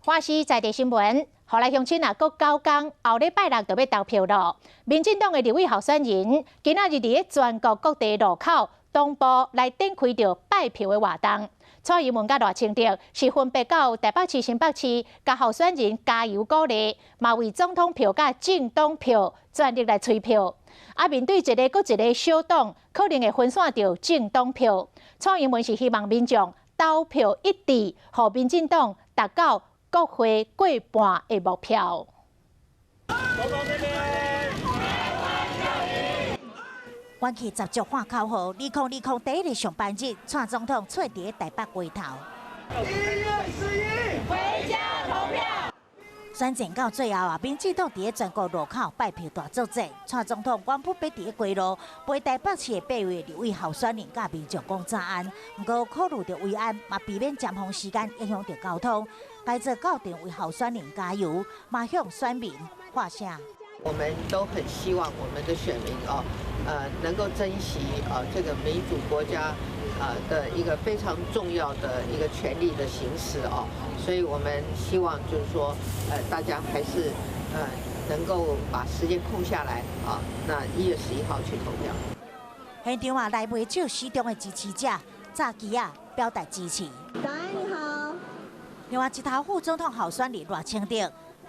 華視在地新聞，予來鄉親啊，閣9工，後禮拜六就欲投票囉。民進黨的立委候選人，今仔日佇咧全國各地路口同步來展開著拜票的活動。蔡英文佮賴清德是分別到台北市、新北市，共候選人加油鼓勵，嘛為總統票佮政黨票全力來催票。啊，面對一个閣一个小黨可能會分散著政黨票，蔡英文是希望民眾投票一致，予民進黨達到國會過半的目標。元氣十足喊口號，2020第一日上班日，蔡總統出佇咧台北街頭。1月11，回家投票。選戰到最後啊，民進黨佇咧全國路口拜票大作戰。蔡總統原本欲佇咧街路陪台北市的八位立委候選人佮民眾講早安，毋過考慮著維安，嘛避免尖峰時間影響著交通，改做到場為候選人加油，嘛向選民喊聲。我們都很希望我們的選民哦，能夠珍惜啊這個民主國家啊的一個非常重要的一個權利的行使哦，所以我們希望就是說，大家還是能夠把時間空下來啊，那1月11號去投票。現場啊，來袂少死忠的支持者，紮旗仔表達支持。早安，你好。另外一頭副總統候選人賴清德，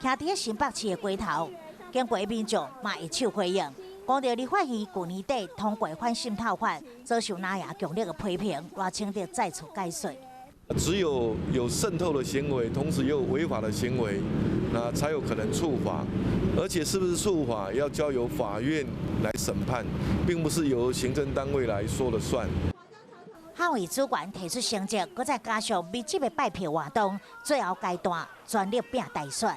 徛佇咧新北市的街頭，經過民眾嘛會手回應。講著立法院舊年底通過反滲透法，遭受藍營強烈的批評，賴清德再次解說。只有有滲透的行為，同時又有違法的行為，那才有可能處罰。而且是不是觸法，要交由法院來審判，並不是由行政單位來說了算。捍衛主權提出成績，閣再加上密集的拜票活動，最後階段全力拼大選。